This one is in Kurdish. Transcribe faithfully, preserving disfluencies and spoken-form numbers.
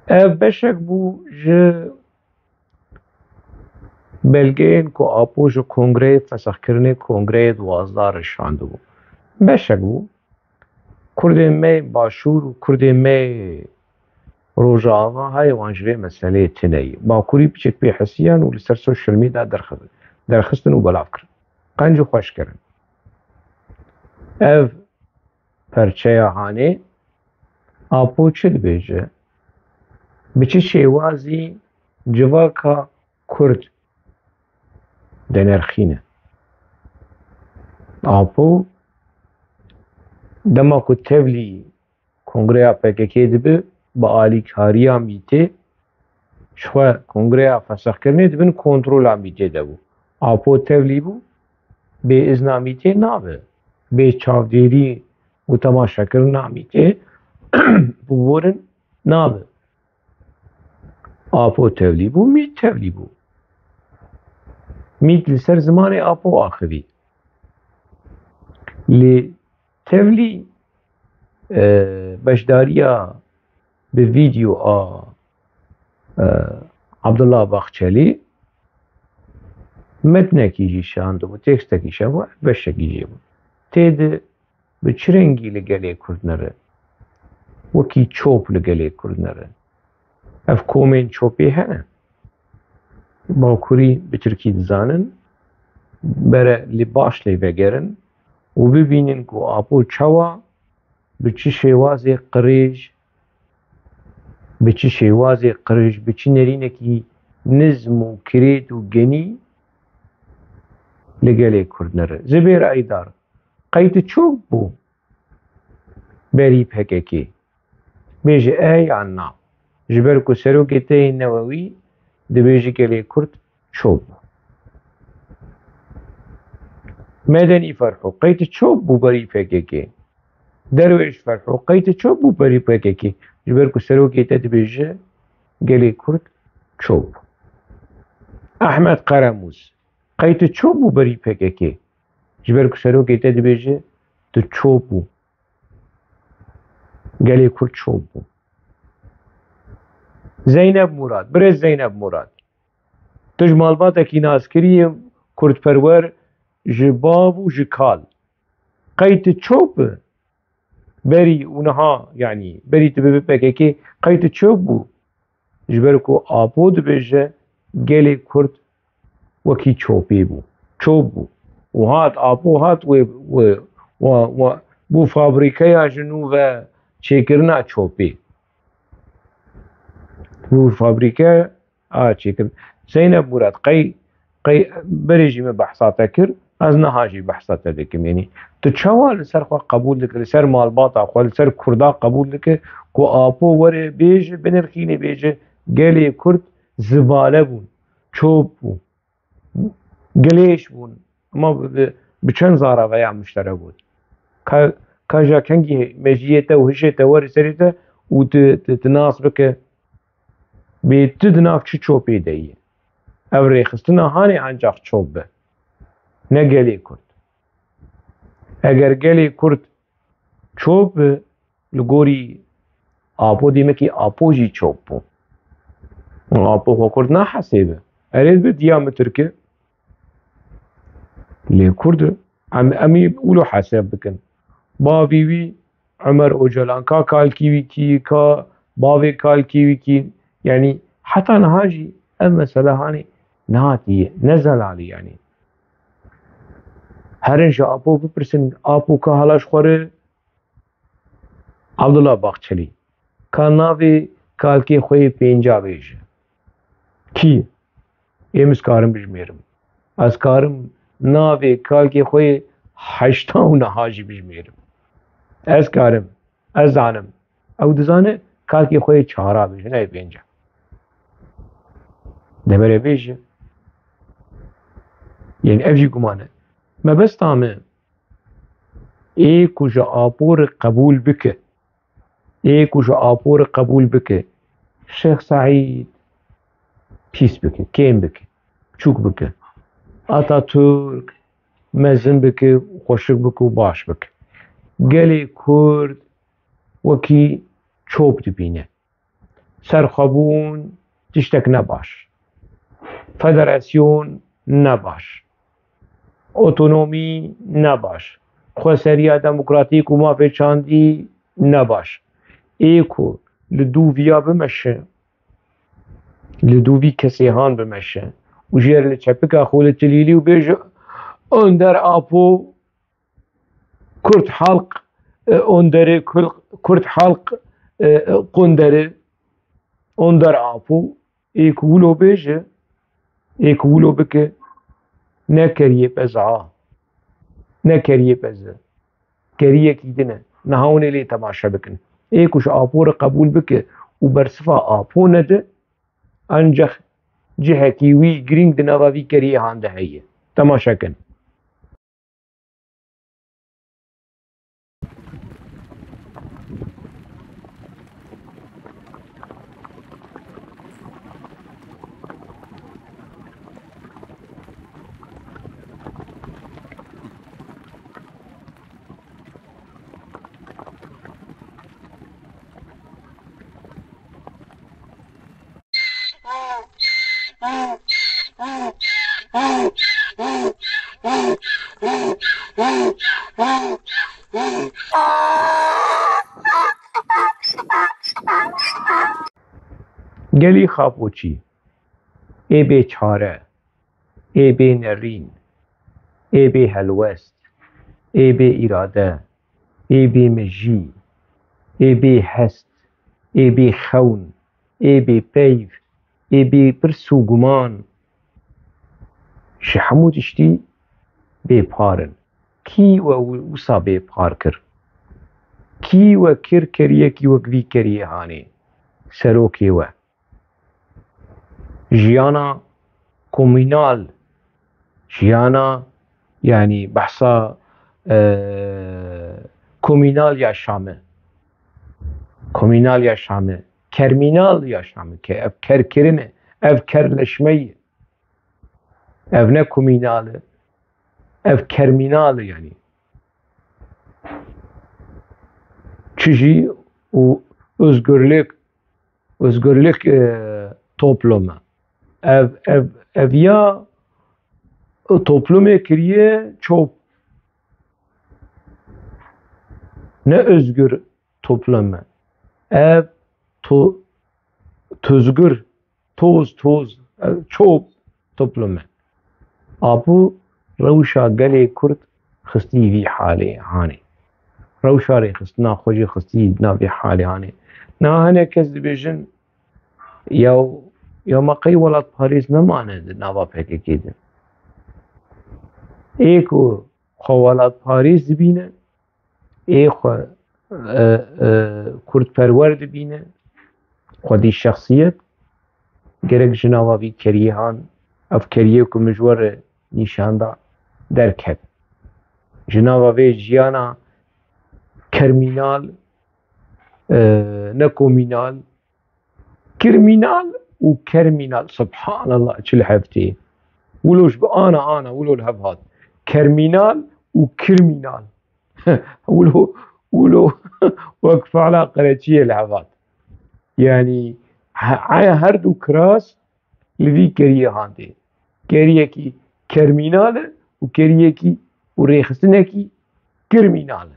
Ev beşek bû ji belgeyên ku Apo ji kongreyê fesexkirinê kongreyê duwazdeh re şandibû. Beşek bû. Kurdên me yê Başûr û Kurdên me yê Rojava heye wan ji vê meseleyê tune yî. Bakurî piçek pê hesiyan û li ser social media derxi-, derxistin û belav kirin. Qenc û xweş kirin. Ev perçeya hanê Apo çi dibêje? Bi çi şêwazî civaka Kurd dinirxîne? Apo dema ku tevlî kongreya P K K dibe, bi alîkariya Mîtê, ji xwe kongreya fesexkirinê di bin kontrola Mîtê de bû. Apo tevlî bû, bê izna Mîtê nabe. Bê çavdêrî û temaşekirina Mîtê bi borin nabe. Apo tevlî bû, Mît tevlî bû. Mît li ser zimanê Apo axivî. Lê tevlî, e, beşdariya bi vîdeo a, e, Abdullah Baxçelî metnekî jî şandibû, tekstekî şandibû, beşekî jê bû. Tê de bi çi rengî li gelê Kurd nere? Wekî çop li gelê Kurd nere? Ev komên çopê hene. Bakurî bi tirkî dizanin. Bere li baş lê vegerin û bibînin ku Apo çawa, bi çi şêwazê qirêj, bi çi şêwazê qirêj, bi çi nerînekî nizm û kirêt û genî li gelê Kurd nere. Zibêr Eydar, qey tu çop bû berî P K K? Bêje e yan na. Ji ber ku serokê te yê newewî dibêje gelê Kurd çop bû. Medenî Ferho, qey tu çop bû berî P K K? Derwêş Ferho, qey tu çop bû berî P K K? Ji ber ku serokê te dibêje gelê Kurd çop bû. Ehmed Qeremûs, qey tu çop bû berî P K K? Ji ber ku serokê te dibêje tu çop bû. Gelê Kurd çop bû. Zeynep Murad, birêz Zeynep Murad. Tu ji malbatekî naskirî yê kurdperwer, ji bav û ji kal. Qey tu çop bî? Berî û niha, yanî berî tu bibî P K K, qey tu çop bû? Ji ber ku Apo dibêje gelê Kurd wekî çopê bû. Çop bû. Û hat, Apo hat wê, wê, wa, wa, bû fabrîkeya ji nû ve çêkirina çopê. Bû fabrîke a çêkirin. Zeynep Murad, qey, qey berê jî me behsa te kir, ez niha jî behsa te dikim. Yanî tu çawa li ser xwe qebûl dike, li ser malbata xwe, li ser Kurda qebûl dike ku Apo were bêje, binirxîne bêje, gelê Kurd zibale bûn, çop bûn, gilêş bûn. Ama bi, bi, bi çend zara veya miştere got. Ka, ka ja kengî mejiyê te û hişê te were serê te û tu, tu, tu nas bike, bê tu di nav çi çopê de yî? Ev rêxistina hanê encax çop be. Ne gelê Kurd. Eger gelê Kurd çop bi, li gorî Apo, dîmekî Apo jî çop bû. Apo xwe Kurd nahesêbe. Erê bi diya min Tirk e. Lê Kurd e. Em, em ê wilo hesab bikin. Bavê wî Ömer Ocalan, ka kalkî wî kî, ka bavê kalkî wî kî. Yanî heta niha jî ev mesele hanê nehatiye, ne zelalî yanî. Herin ji Apo bipirsin, Apo ka hala ji xwe re Abdullah Baxçelî, ka navê kalkê xwe yê pênca bêje. Kî? Êm ez karim bijmêrim. Ez karim navê kalkê xwe yê heşta û niha jî bijmêrim. Ez karim, ez zanim. Ew dizane kalkê xwe yê çara bêje, ne yê pênca. Demere bêje. Yanî ev jî guman e. Mebesta me, ê ku ji Apo re qebûl bike, ê ku ji Apo re qebûl bike, Şêx Seîd pîs bike, kêm bike, biçûk bike. Atatürk mezin bike, xweşik bike û baş bike. Gelê Kurd wekî çop dibîne. Serxwebûn tiştek ne baş. Federasyon ne baş. Otonomî ne baş. Xweseriya demokratîk û mafê çandî ne baş. Ê ku li dûviya bimeşe, li dûvî kesê han bimeşe û jêr li çepika xwe li tilîlî û bêje, Önder Apo, Kürt halk, e, önderi, Kül-, Kürt halk, e, e, kunderi, Önder Apo, ê ku wilo bêje, ê ku wilo bike, ne keriyê pez a, ne keriyê pez e. Keriyekî din e. Niha hûn ê lê temaşe bikin. Ê ku ji Apo re qebûl bike û bersiva Apo nede, ancak cihekî wî girîng di nava vî keriyê han de heye. Temaşe kin. Gelî Xapoçî, ê bê çare, ê bê nerîn, ê bê helwest, ê bê îrade, ê bê mejî, ê bê hest, ê bê xewn, ê bê peyv, ê bê pirs û guman, ji hemû tiştî bê par in. Kî we wi-, wisa bê par kir? Kî we kir keriyekî wek vî keriyê hanê? Serokê we. Jiyana komînal, jiyana, yanî behsa, e, komînal yaşamı. Komînal yaşamı. Kermînal yaşamı ke ev kerkirin e, ev kerleşme ye. Ev ne komînal e, ev kermînal e yanî. Çi jî û özgürlük, özgürlük, e, toplumu. Ev, ev, ev ya toplumê kiriye çop. Ne özgür toplum e. Ev to-, tozgür, toz, toz, e, çop toplum e. Apo rewşa gelê Kurd xistî vî halê hanê. Rewşa rêxistina xwe jî xistî nav vî halê hanê. Niha hinek kes dibêjin, ya, ya me qey welatparêz nemane di nava P K K de. Ê ku xwe welatparêz dibîne, ê xwe, e, e, kurdperwer dibîne, xwedî şexsiyet, gerek ji nava vî keriyê han, ev keriyê ku min ji we re nîşan da, derket. Ji nava vê jiyana kermînal, e, ne komînal, Kirmînal û kermînal, subhanallah, çi li hev tê. Wilo ji bi ana, ana, wilo li hev hat. Kermînal û kirmînal. Wilo, wilo wek fala qereçiyê li hev hat. Yanî, he-, he-, her du kiras li vî keriyê han tê. Keriyekî kermînal e û keriyekî û rêxistinekî kirmînal e.